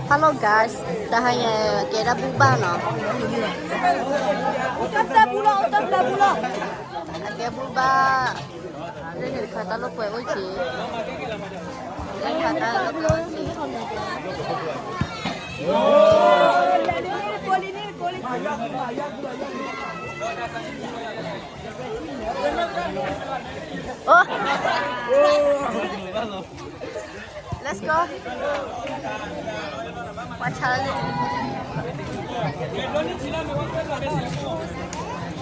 Hello guys, တဟါညါကဲဒၣ်ဘူၣ်ဘၣ်နီၤ, အကဲဘူၣ်ဘၣ်, လၢန့ၣ်တခါတၢ်လိာ်ကွဲအိၣ်က့ၤ, လၢတၢ်လိာ်ကွဲအိၣ်က့ၤ, အိ Let's go. Watch out.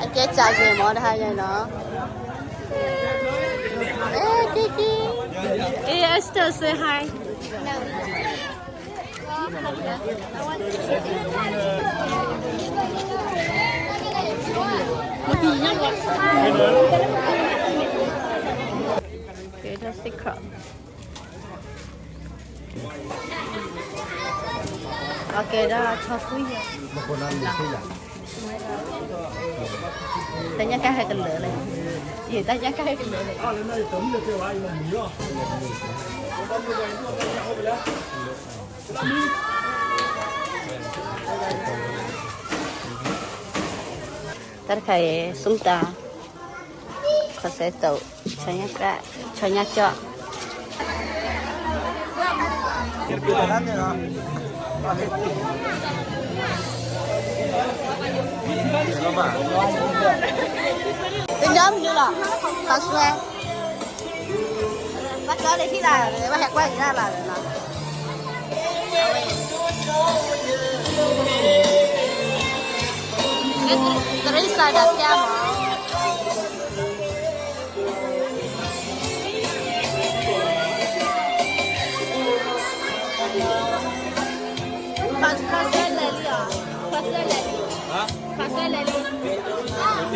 အကဲစးက့ၤမ့ၢ်တဟါယဲနီၤ. Hey, Kiki. Hey, Esther, say hi. Okay, that's the crowd. အကဲဒၣ်ဆီကွံာ်ယဲ, တၢ်ညၣ်ကၢ်ဟဲကလၢာ်လဲၣ်, ယတၢ်ညၣ်ကၢ်ဟဲကလၢာ်လဲၣ်. တၢ်တခါအံၤ ส้มตำ ခီစဲးတိး, ဆီညၣ်ကၢ်, ဆီညၣ်ကၠီၣ်. တညီမနုၤလီၤ, ခီဆွဲ, ဘၣ်ကၠီလၢဟံၣ်လၢ်, ဘၣ်ဟဲကွၢ်က့ၤတၢ်လၢ်နီၤ. တရံးစၢ်ဒၣ်ဖျါမး. ခီဆွဲလဲၤလံ, ခီဆွဲလဲၤလံ, ခီဆွဲလဲၤလံ.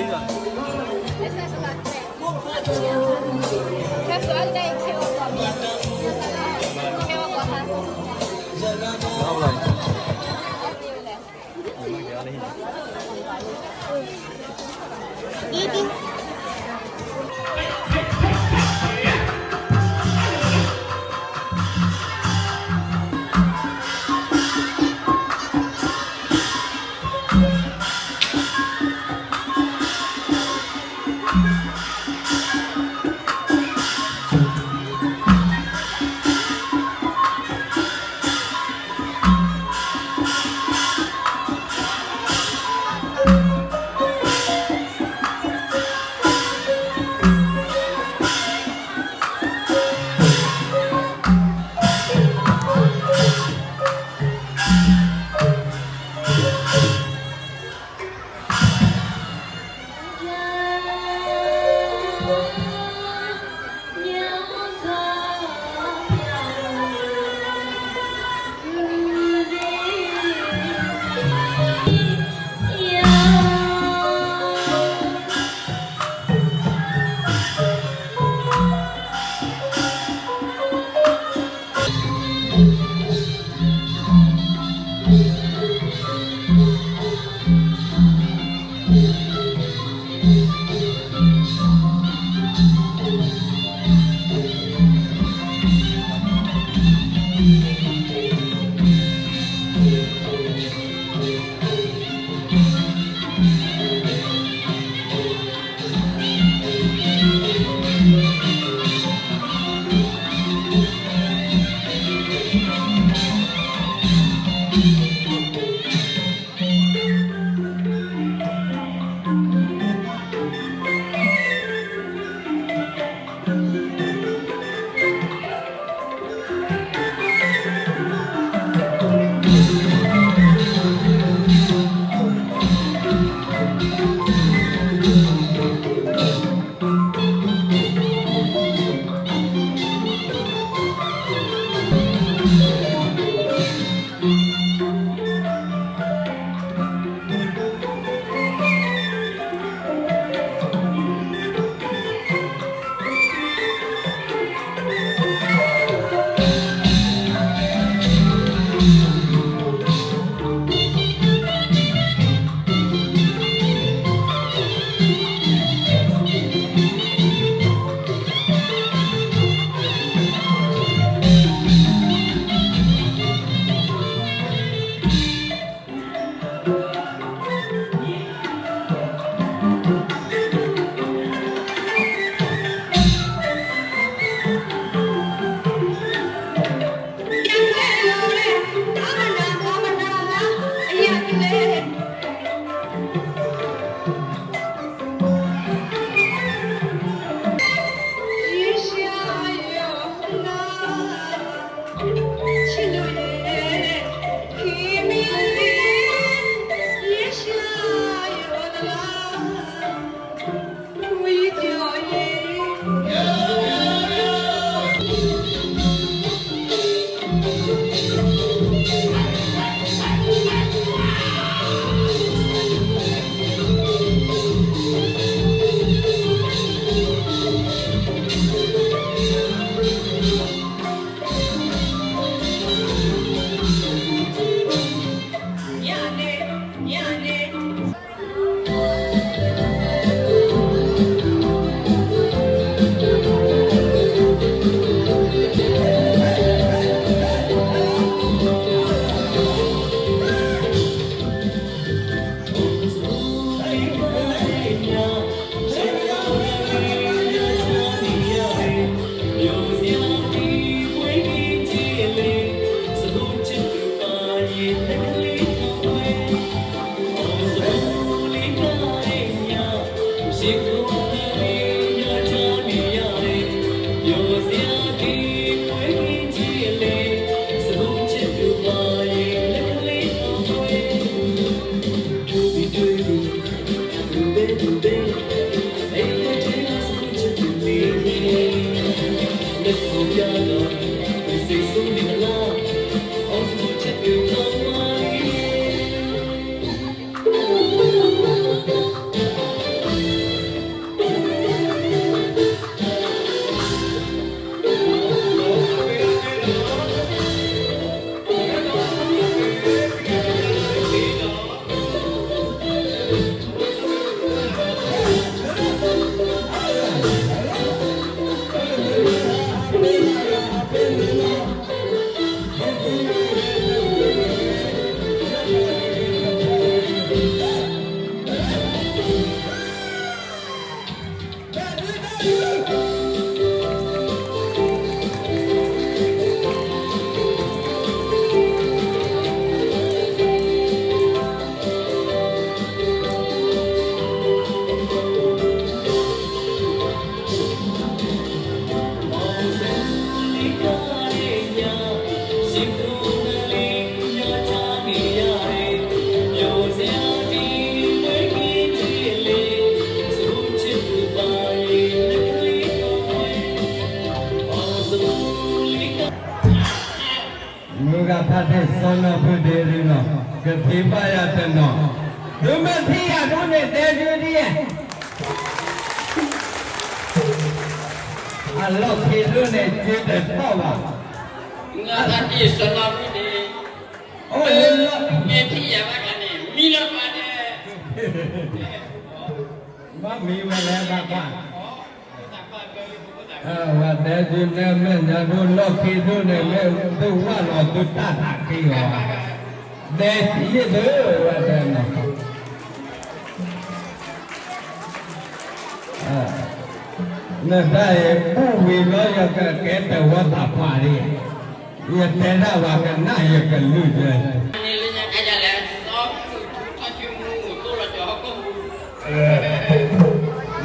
တၢ်သ့ၣ်စီနီၢ်ဖုဒ့ဒုနီၤ, ကသံဘၣ်ယၤတနီၤ, သုမ့ၢ်ထံၣ်ယၤဒိၣ်န့ၣ် တဲဒုဒ်ယဲၢ်, အလီၢ်ခံဒိၣ်န့ၣ် က့တထီၣ်ဘၣ်, တၢ်သ့ၣ်စီနီၢ်ဖုန့ၣ်, အိၣ်လၢလီၢ်, မ့ၢ်ထံၣ်ယၤဘၣ်ကျါန့ၣ် မံလီၤပှၤဒဲး, ဘၣ်မံဝဲလၢတၢ်ပၢ် ဝဲတဲဒုနဲၣ်မဲာ်ညါဒိၣ်လီၢ်ခံဒိၣ်န့ၣ် မ့ၢ်သုဝၣ်လီၤသုတၢ်သးခံအီၤ, ဒဲးယ့ၣ်သုဝဲတဲနီၤ, နတၢ်အံၤ ဘူၣ်ဝံၤဘျီယကကဲတဝီသးပှၢ်ဒ်, ယတဲဒၣ်ပှၤကနၣ်ယကလုၢ်ယဲ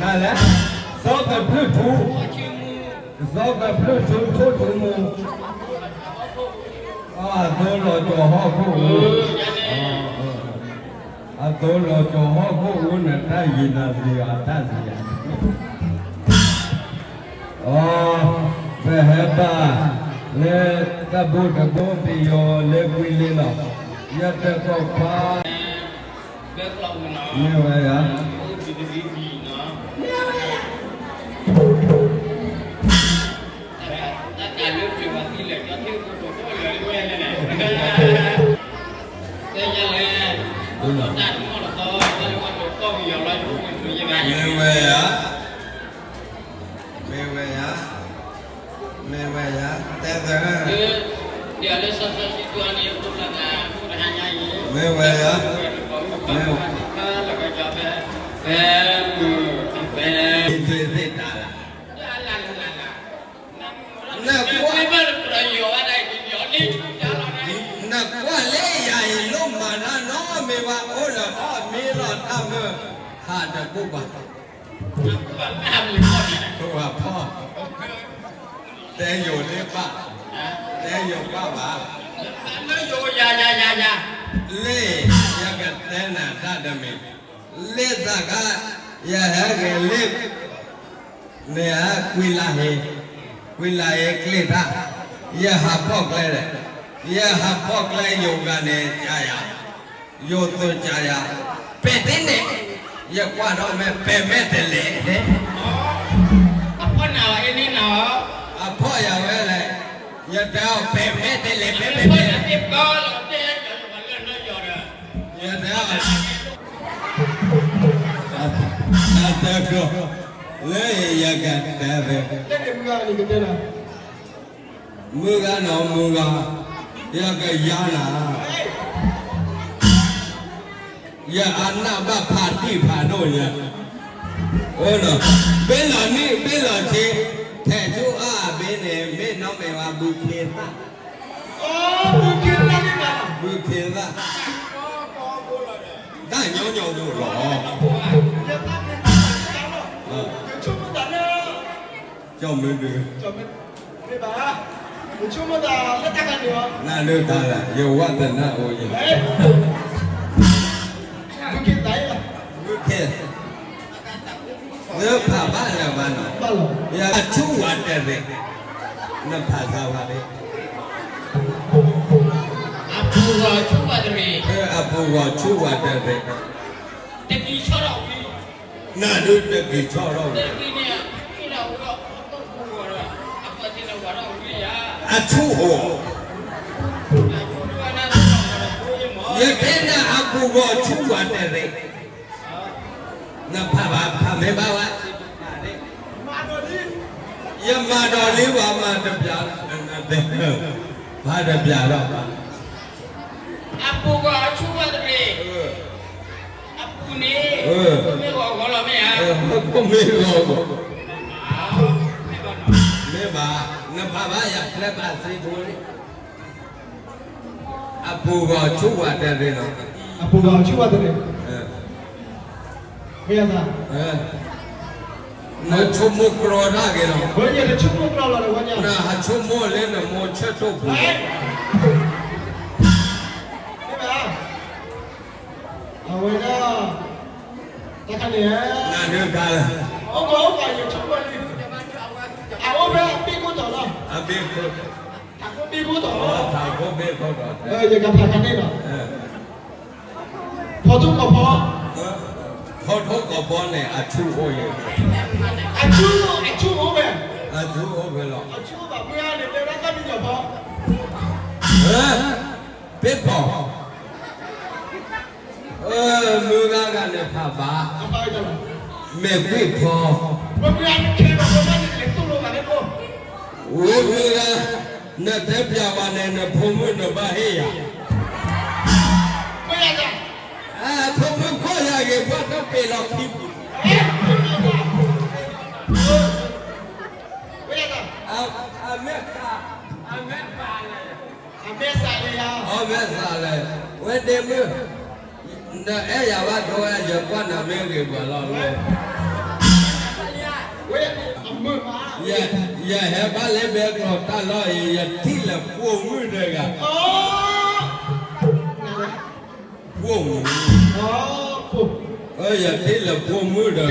နလဲၣ်, စီၤကဖျုးထူ, စီၤကဖျုးထူထိၣ်ထူမူ, အသိလီၤကီၤဟီၣ်ခိၣ်အူ, အသိလီၤကီၤဟီၣ်ခိၣ်အူန့ၣ် တၢ်ယံၤနၤစံးအတၢ်စံးယၤ, အ, ပဟဲဘၣ်လၢတၢ်ဘူၣ်တဘိပယီၤလၢကွံလ့လီၤ, ယတကိးခွါ မ့ၢ်ဝဲယၤ, မ့ၢ်ဝဲယၤ, မ့ၢ်ဝဲယၤ, မ့ၢ်ဝဲယၤ, တဲသၢ, မ့ၢ်ဝဲယၤ, မ့ၢ်ဝဲ, သ့ၣ်တၢ်လၢ နကွၢ်, နကွၢ်လၢယၤအံၤ လိၣ်မၤတၢ်နီတမံၤဘၣ်, အိၣ်လၢအီၣ်မ့ၤလီၤတၢ်မုၢ်, ဟးတဘူၣ်ဘၣ်, ပှၤဖီၣ်, တဲယိၤလၢဘၣ်, တဲယိၤဘၣ်ဘၣ်, လၢယၤ, လၢယၤ, လၢယၤ, လၢယၤ, ယကတဲနၤတၢ်တမံၤ, လၢသးခါ, ယဟဲက့ၤလၢ မ့ၢ်ဧါ, ကွံလါဟ့, ကွံလါဟ့ကျ့ၣ်တၢ်, ယဟးဖီၣ်ကျဲဒီး, ယဟးဖီၣ်ကျဲယိၤဂၤန့ၣ် ကယၤ, ယိၤသုးကယၤ, ပဲာ်တ့ၢ်န့ၣ်, ယကွၢ်ထီၣ်မ့ၢ်ပဲာ်မဲာ်တလဲၣ်, အဖီၣ်ယၤဝဲလဲၣ်, ယတဲအီၤပဲာ်မဲာ်တလဲၣ်, ပဲာ်မဲာ်တလဲၣ် ယတဲအီၤ တၢ်တကျိၤ, လၢယကတဲသ့, မုၢ်ဂၤနီၤမုၢ်ဂၤ, ယကယၤနၤ, ယအနၢ်ဘၣ်ဖးတံၢ်ဖးဒိၣ်ညါ, ဘ့ၣ်လီၤနံၣ်ဘ့ၣ်လီၤဆံ, ထဲးဆူအါအဘ့ၣ်န့ၣ် မ့ၢ်နီၢ်မ့ၢ်ဝဲဘုခ့သၣ်, ဘုခ့သၣ်, တၢ်ညီညီအိၣ်လီၤ, ကၠီမုၢ်ဒုး, နၤဒုးတၢ်လၢ ယဝးတနၢ်အိၣ်ယဲ, ဘုခ့, လၢဖးဘၣ်လၢၤဘၣ်နီၤ, အဆူၣ်ဝးတရံး, နဖးစၢ်ဝဲဒၣ်, အပူၤဂီၤဆူၣ်ဝးတရံး, အပူၤဂီၤဆူၣ်ဝးတရံး, တကံၤဆီထီၣ်ဝံၤ နၤဒုးတကံၤဆီထီၣ်ဝံၤ, အဆူၣ်အိၣ်, ယတဲနၤအပူၤဂီၤဆူၣ်ဝးတရံး, နဖးဘၣ်ဖးမ့ၢ်ဘၣ်ဝဲ, ယမၤဒီးလံဝဲမၤတပျး, ဖးတပျးဒီး, အပူၤဂီၤဆူၣ်ဝးတရံး, အပူၤန့ၣ်, မ့ၢ်ဂီၤဂီၤလီၤမ့ၢ်ဧါ, မ့ၢ်ဂီၤဂီၤ, မ့ၢ်ဘၣ်, နဖးဘၣ်ယၤဖျဲးဘၣ်စ့ဖိလံ, အပူၤဂီၤဆူၣ်ဝးတရံးလီၤ, အပူၤဂီၤဆူၣ်ဝးတရံး, မ့ၢ်ဧါ, နဆိကမိၣ်ကြီတၢ်ဂ့ၤလီၤ, နဆိကမိၣ်လၢနမိၢ်ဆၢထၢၣ်ပူၤ, မ့ၢ်ဘၣ်, အဝဲဒၣ်, တခါန့ၣ်, နဒုးကါလၢ, အိၣ်ကအိၣ်ပှၤယဆိကမိၣ်လံ, အအိၣ်ဖဲအဘ့ၣ်ခိၣ်တီၤလီၤ, အဘ့ၣ်ခိၣ်, အဘ့ၣ် ဖးခိၣ်ဘ့ၣ်ခိၣ်ဒီး, ယကဖးခါန့ၣ်လီၤ. ဖီထိၣ်ကီၤဖီ, ဖီထိၣ်ကီၤဖီန့ၣ် အဆူၣ်အိၣ်ယဲ, အဆူၣ်, အဆူၣ်အိၣ်ဝဲ, အဆူၣ်အိၣ်ဝဲလီၤ, အဆူၣ်အိၣ်ဘၣ်မုၢ်ဂၤန့ၣ် တဲဒၣ်ကီၢ်ပယီၤဖီ, ပ့ၢ်ဖီ မုၢ်ဂၤဂၤန့ၣ်ဖးဘၣ်, မဲာ်ကွံာ်ဖီ, ဝဲမုၢ်ဂၤ, နတဲပျးဝဲန့ၣ် နဖိမုၣ်နဘၣ်ဟ့ၣ်ယၤ, ဖိမုၣ်ခိၣ်ယၤဂ့ၤ ပှၤတပ့ၤလီၤခံပူၤ, အမဲာ်, အမဲာ်, အမဲာ်သးလဲၣ်, ဝဲဒ့မုၣ်, နအဲၣ်ယၤဘၣ်ထိဝဲ ယကွၢ်နၤမ့ၢ်ဂ့ၤပှၤလီၤလီၤ, ယဟဲဘၣ်လၢဘဲကျိၤတၢ်လီၢ်အံၤ ယထံၣ်လၢဖိမုၣ်တဂၤ, ဖိမုၣ်, ယထံၣ်လၢဖိမုၣ်တဂၤ,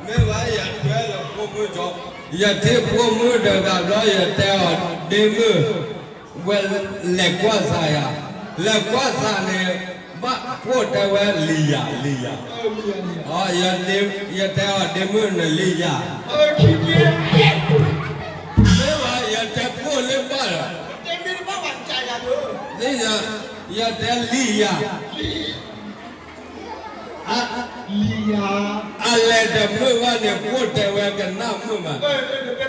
မ့ၢ်ဘၣ်ယတဲလၢဖိမုၣ်ကီ, ယထံၣ်ဖိမုၣ်တဂၤဘျီ ယတဲအီၤ ဒ့မုၣ်, ဝဲလဲၤကွၢ်စးယၤ, လဲၤကွၢ်စးန့ၣ်, ဘၣ်ကွၢ်တဲဝဲလံယၤ, လံယၤ, ယတဲအီၤ ဒ့မုၣ်နလံယၤ, မ့ၢ်ဘၣ်ယတဲကွၢ်လၢဘၣ်လီၤ, ယတဲလံယၤ လံယၤ, အလဲၤတမုာ်ဘၣ်န့ၣ် ကွၢ်တဲဝဲကနၣ်မုာ်မး, လံာ်တ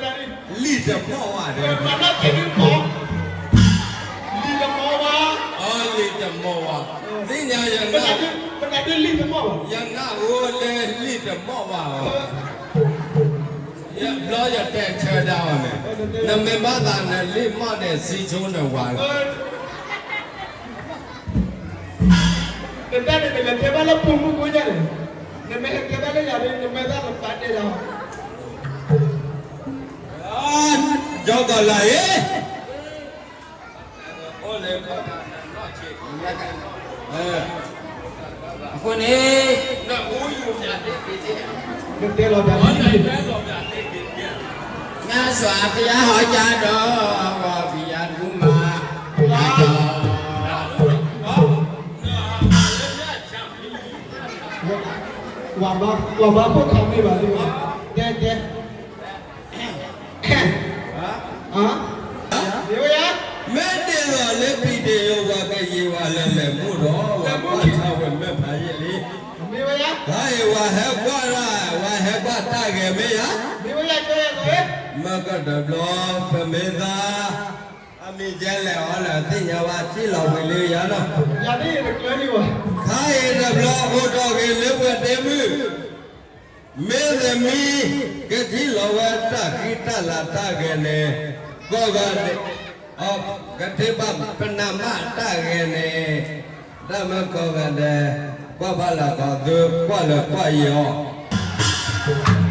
မီၢ်ဝဲဒီး, လံာ်တမီၢ်ဝဲ, သ့ၣ်ညါယနၢ်, ယနၢ်အိၣ်လၢလံာ်တမီၢ်ဝဲအီၤ, ဘျီယတဲဆၢဒၣ်အီၤန့ၣ်, နမ့ၢ်ဘၣ်သးနလံာ်မီၢ်န့ၣ် စံဆိနဝၤ နတၢ်န့ၣ် နလဲၤတဲဘၣ်လၢဖိမုၣ်ဖိညါန့ၣ်, နမ့ၢ်လဲၤတဲဘၣ်လၢယၤန့ၣ် နမ့ၢ်သးလၢပာ်တဲဒၣ်, ကီကီလၢ်အံၤ, အဃိန့ၣ်, မြတ်စွာဘုရားဟောကြားတော် ဘုရားဒုမ ပှၤဘါဖိခးမ့ၢ်ဘၣ်လံ, တဲတဲ, မ့ၢ်ဝဲယၤ, မ့ၢ်တ့ၢ်လီၤလၢပံၤတ့ၢ်ယိၤ ပှၤကယံာ်ဝဲလၢလဲၤမူဒီး ပှၤကွၢ်ဆၢဝဲမဲာ်ဖးယံာ်လံ, မ့ၢ်ဝဲယၤ, တၢ်အံၤဝဲဟဲကွၢ်ဒၣ် ဝဲဟဲကွၢ်တၢ်ဂဲၤမ့ၢ်ယၤ, မ့ၢ်ဝဲယၤ, မ့ၢ်ကတဘျီ ပမ့ၢ်သး အမံၤကဲလဲၣ်အီၤလၢသ့ၣ်ညါဝဲ ထံၣ်လီၤဝံၤလၢယၤနီၤ, ခါအံၤတဘျီ အိၣ်ထီၣ်က့ၤလၢပှၤဒ့မုၣ်, မ့ၢ်သမံ ကထံၣ်လီၤဝဲတၢ်ဃံတၢ်လၤတၢ်ဂဲၤန့ၣ်, ကိးဂၤဒဲး, ကထံၣ်ဘၣ်ပနၢ်မၢ်တၢ်ဂဲၤန့ၣ်, တၢ်မ့ၢ်ကိးဂၤဒဲး, ကွၢ်ဘၣ်လၢကီၢ်သူ ကွၢ်လၢကွၢ်ယံၤအီၤ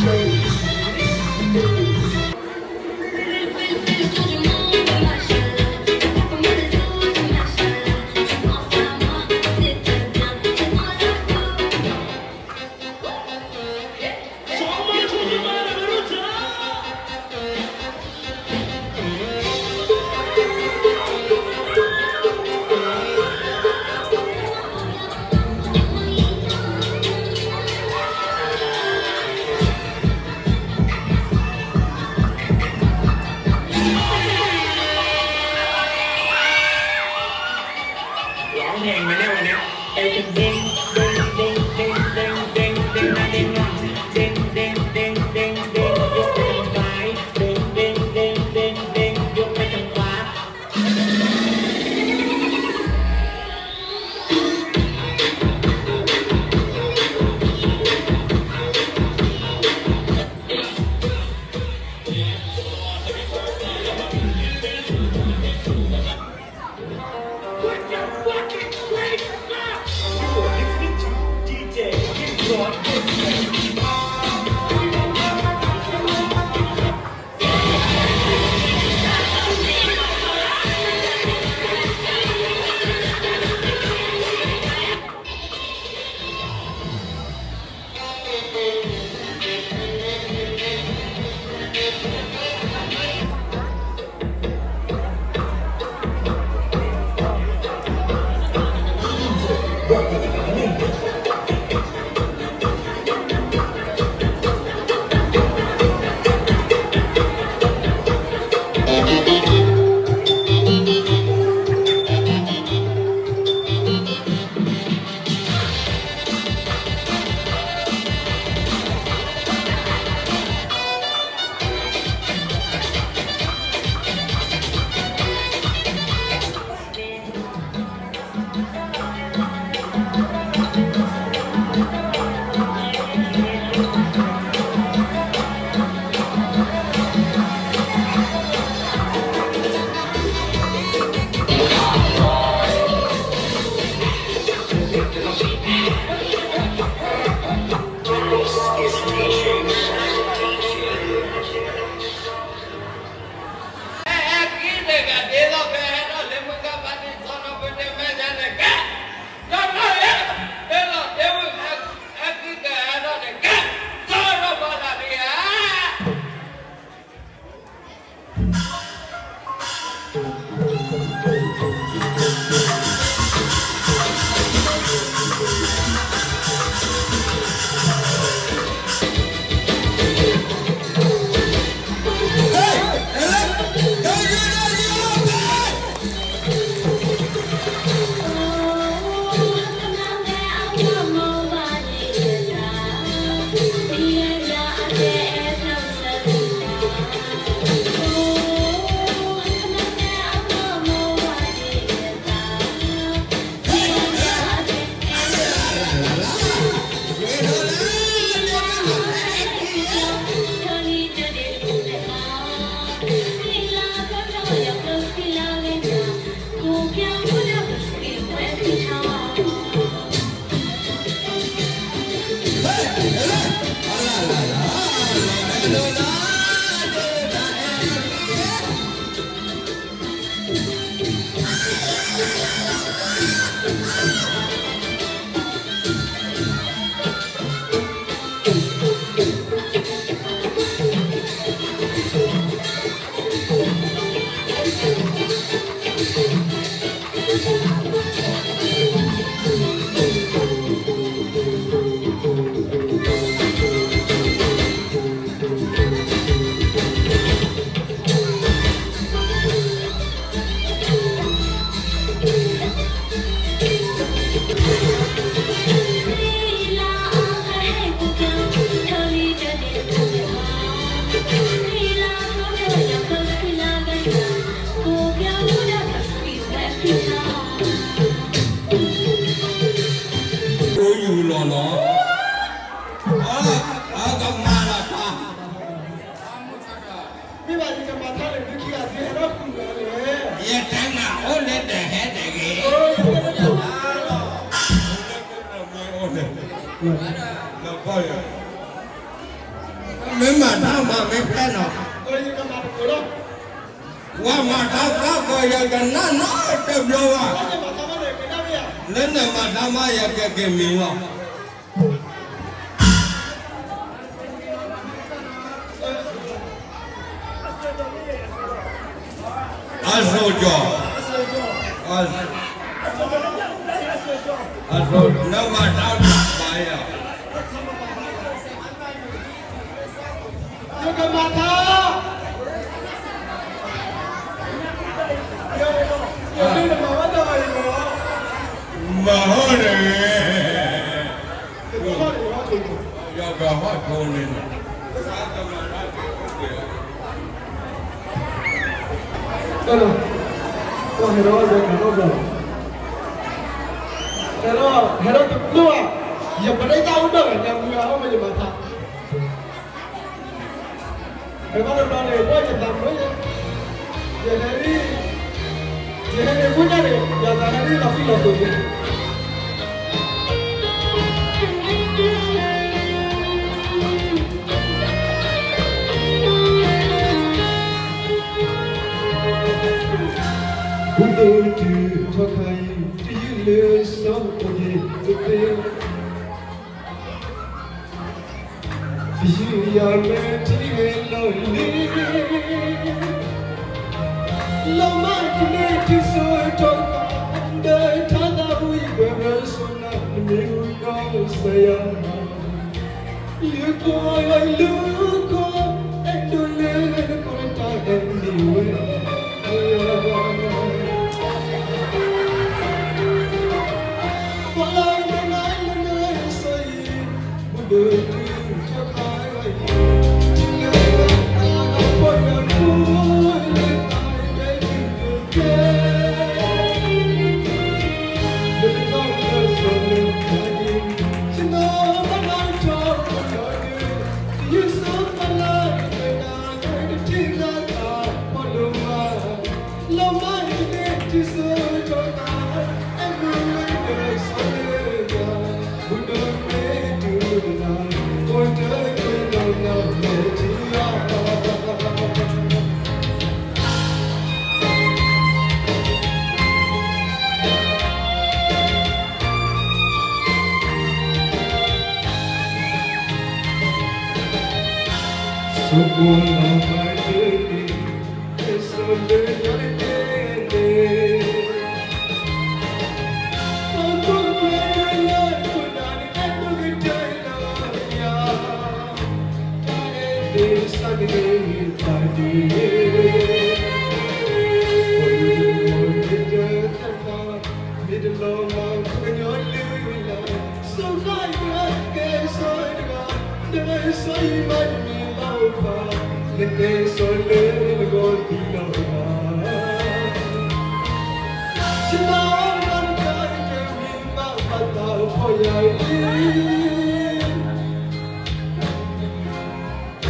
အိၣ်ယူၢ်လီၤလီၤ, အကမၤလီၤတၢ်, မ့ၢ်ဘၣ်ယကမၤတၢ်လၢဒုးခံဂၤဒုး ဟဲထီၣ်ဃုာ်လၢလဲၣ်, ယတဲနၤအိၣ်လၢတဟဲတဂ့ၤ, အိၣ်လၢတဟဲတဂ့ၤ, နဘၣ်ယၤ, မၤတၢ်မၤမ့ၢ်ဖျဲၣ်နီၤ, ပှၤမၤတၢ်သးကီး ယကနၣ်နီတဘျီဘၣ်, လၢနမၤတၢ်မၤ ယကက့ၤမံလီၤ. အစိကၠီ, အစိ, နမၤတၢ်မၤယၤ, ယကမၤတၢ်, မၤဟီၣ်န့ၣ်, ယကဟီၣ်ဆိန့ၣ်, ဟဲဒီးတဘျီ, ဟဲဒီးတဘျီ, ယပဒိၣ်တၢ်အိၣ်ဒီးဂၤညါမူဂၤဟီၣ်မ့ၢ်ယမၤတၢ် ဖဲဘၣ်တဘျီန့၁ၣ် ပှၢ်ယသးမုာ်, ယဟဲ, ယဟဲန့ၣ် မုၢ်ညါန့ၣ် ယသးဟဲဒ်လီၤဃံလီၤသိးန့ၣ်, ပူဒိၣ်တုၤထီခါအံၤ တယုၢ်လၢစီၤအိၣ်ယ့ၤတသ့ ယုၢ်ယၤမ့ၢ်ထံဂဲၤလီၤလံ, လီၤမၢ်တန့ၢ်ထံစိၤထီၣ်ကပၤ, ဒီးထါသးဝံၣ်ပှဲၤရၢစိနၤ နမ့ၢ်ဝံၤဒီးစဲယၤ, လုၢ်ခီၣ်လုၢ်ခီၣ် အဲၣ်ဒိးလၢနကီၢ်တၢ်အဲၣ်န့ၢ်ဝဲ ပှၤလၢနၤလၢနစီၤယံၤ ဘူးဒိၣ်တုၤထီခါအံၤ ထံလၢတၢ်အဖီၣ်ယၤခိၣ် လၢတၢ်အဲၣ်ဒိးကဲ လၢတၢ်လၢစီၤလၢတၢ်အံၤ ယနီၢ်ဘၣ်နၤထီၣ်ပယီၤဒုး ယုၢ်စီၤပၤလၢနကနၣ် လၢတထံၣ်လၢတၢ်ဖီၣ်လိာ်မး လီၤမၢ်တန့ၢ်ထံစိၤထီၣ်ကပၤ အဲၣ်မုာ်ဝဲဒီးစီၤလၢယၤ ဘူးဒိၣ်မ့ၢ်တုၤမုၢ်တနၤ အိၣ်တ့ၢ်ကွံာ်နီၢ်နီၢ်မဲာ်ထံလီၤ စိကမီၤလီၤမၢ်တန့ၢ် ကဲစီၤလၢယၤတကဲန့ၣ် ပခိၣ်ပဃၢၤလၢခိၣ်နၢ်န့ၣ် အဲၣ်ဒိးကတၢၢ်လီၤယၤ တၢ်အဲၣ်သ့စးကန့ၢ်တၢ်ဒ် ပှၤလၢမီၤတကတၢၢ်တၢ်ဖး မ့ၢ်တလီၤမၢ်ခိၣ်ကညီလၢလၢ် စိၤဃၣ်ယွၤကဲစီၤတဂၤ နစီၤယံၤမးတမံၤဘၣ်အိၣ်ဖး နကဲစီၤလၢနဂီၢ်သံလီၤဘၣ် ယသးအိၣ်ဒီးနတၢ်အံၤတမံၤဘၣ် ဘၣ်သးအိၣ်ဖီၣ်ယၤအံၤ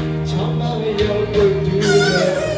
ဆၢမၤယၤအိၣ်တုၤလၢ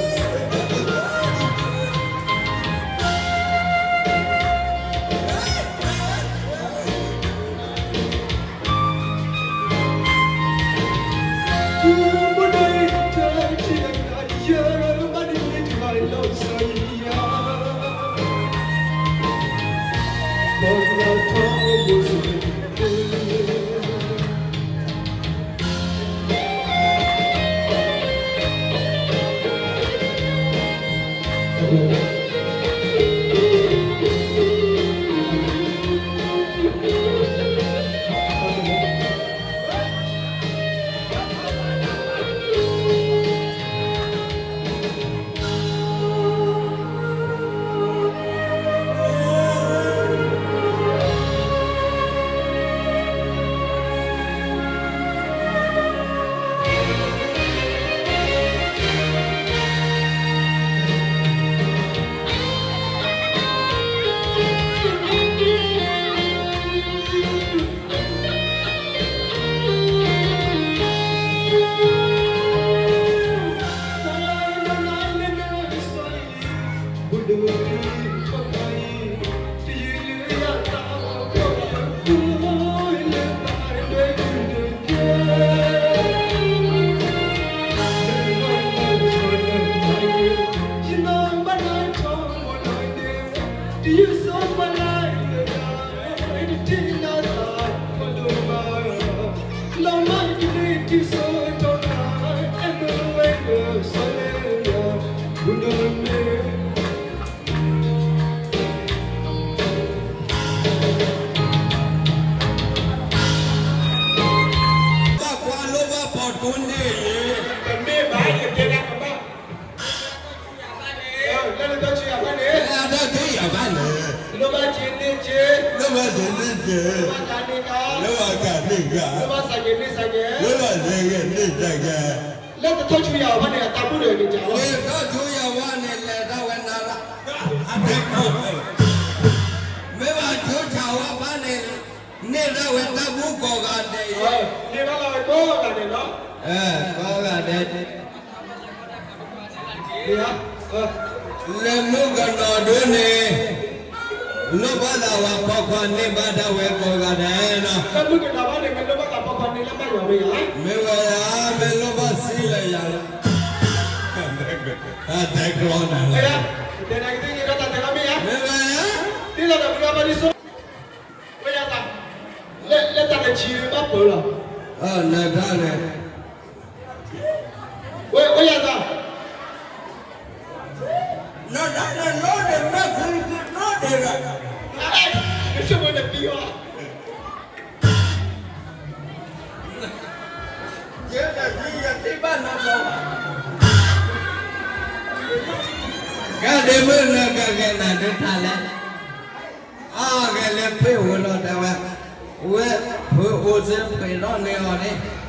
အူန့ၣ်ယ့, တမ့ၢ်ဘၣ်ယတဲဒၣ်ကဘၣ်, လၢနတၢ်ဆူယၤဘၣ်န့ၣ်, လၢအတၢ်ဆူယၤဘၣ်န့ၣ်, လိၣ်ဘၣ်စ့န့ၢ်စ့, လိၣ်ဘၣ်စ့န့ၢ်စ့, လိၣ်ဘၣ်ကၤန့ၢ်ကၤ, လိၣ်ဘၣ်ကၤန့ၢ်ကၤ, လိၣ်ဘၣ်စးကဲန့ၢ်စးကဲ, လိၣ်ဘၣ်စဲကဲန့ၢ်စဲကဲ, လၢတၢ်ဆူယၤဘၣ်န့ၣ် အတၢ်ဘူၣ်ဒီးန့ၣ်ကလီ, လၢတၢ်ဆူယၤဘၣ်န့ၣ် လဲၤတၢ်ဝဲနၤလၢ, မ့ၢ်ဘၣ်ဆူယၤဘၣ်န့ၣ်, န့ၢ်ဒၣ်ဝဲတၢ်ဘူၣ်ကိးဂၤဒဲး, န့ၢ်ဒၣ်ဝဲကိးဂၤဒဲးလီၤ, ကိးဂၤဒဲး လဲၤမုၣ်ကနီၤဒိၣ်န့ၣ်, လိၣ်ဘၣ်သးဝဲပိာ်ခွါန့ၢ်ဘၣ်ဒၣ်ဝဲကိးဂၤဒဲးလီၤ, မ့ၢ်ဝဲယၤ, မ့ၢ်လိၣ်ဘၣ်စံးလၢယၤလီၤ, တဲကျီနၤလၢ, မ့ၢ်ဝဲယၤ, လၢတၢ်ကဆံးဘၣ်ပၢလီၤ, နတၢ်န့ၣ် ဝဲယၤသး, နတၢ်န့ၣ်လီၤန့ၣ် မ့ၢ်ဖုဖုလီၤဒဲးလီၤ, ယဆိကမိၣ်နသံအီၤ, ယဲဒၣ်ယထံၣ်ဘၣ်နၤလီၤ, ကဲဒ့မုၣ်နကဂဲၤနၤဒုးထါလဲၣ်, အဂဲၤလၢဖုအိၣ်လီၤတဲဝဲ, ဝဲဖုအိၣ်စ့ဖုလီၤန့ၢ်အီၤန့ၣ်